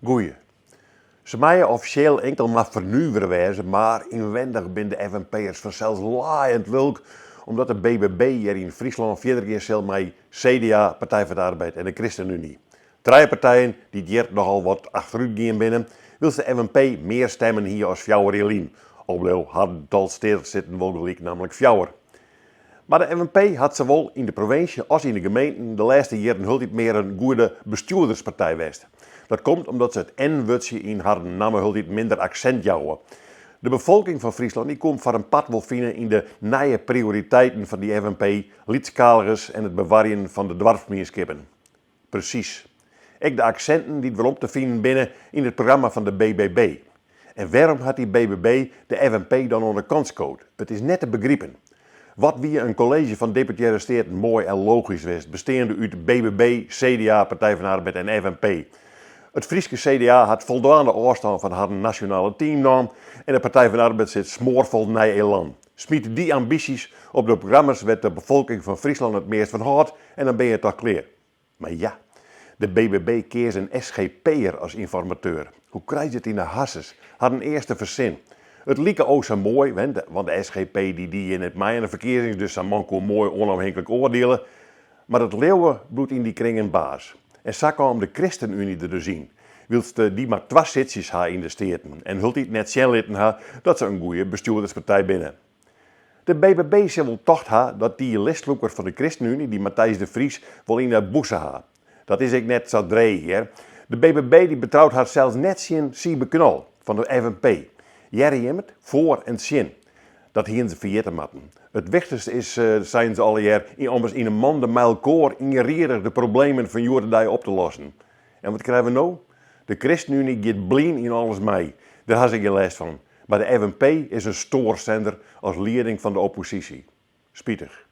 Goeie. Se meie offisjeel inkel mar fernuvere wêze, mar ynwendich binne de FNP'ers fansels laaiend lulk omdat de BBB hjir yn Fryslân fierder gean sil mei CDA, Partij foar de Arbeid en de Christenunie. Trije partijen dy't hjir nochal wat achterút gien binne, wylst de FNP mear stemmen hie as fjouwer jier lyn. Al bleau harren tal steatesitten wol gelyk, nammentlik fjouwer. Mar de FNP hat sawol yn de provinsje as yn de gemeenten de lêste jierren hieltyd mear in goede bestjoerderspartij west. Dat komt omdat se it N-wurdsje yn harren namme hieltyd minder aksint jouwe. De befolking fan Fryslân dy koe foar in part wol fine yn de nije prioriteiten fan dy FNP, lytsskaligens en it bewarjen fan de doarpsmienskippen. Presys. Ek de aksinten dy't werom te finen binne yn it programma fan de BBB. En wêrom hat dy BBB de FNP dan oan de kant skood? It is net te begripen. Wat wie in kolleezje fan deputearre steaten moai en logysk west, besteande út BBB, CDA, Partij van de Arbeid en FNP. It Fryske CDA hat foldwaande ôfstân fan harren nasjonale team naam en de Partij van de Arbeid sit smoarfol nij elan. Smyt dy ambysjes op de programma's wêr't de befolking fan Fryslân it meast fan hâldt en dan binne je toch klear. Mar ja, de BBB keas in SGP'er as ynformateur. Hoe krij je it yn de harsens? Harren earste fersin. It like o sa moai, want de SGP dy die hjir net mei oan de ferkiezings, dus sa'n man koe moai ûnôfhinklik oardiele. Mar it leauwe bliuwt yn dy kringen baas. En sa kaam de Christenunie der dus yn, wylst dy mar twa sitsjes ha yn de Steaten en hieltyd net sjen litten ha dat se in goeie bestjoerderspartij binne. De BBB sil wol tocht ha dat dy listlûker fan de Christenunie, dy Matthijs de Vries, wol yn 'e bûse ha. Dat is ek net sa dreech, hear. De BBB dy betrout harsels net tsjin Sybe Knol fan de FNP. Hearre jim it? Foar en tsjin. Dat hiene se ferjitte moatten. It wichtichste is, seinen se allegear, ommers yn 'e mande mei elkoar ienriedich de problemen fan hjoed-de-dei op te lossen. En wat krije we no? De Christenunie giet blyn yn alles mei. Dêr ha se gjin lêst fan. Mar de FNP is in stoorzender as lieding fan de opposysje. Spitich.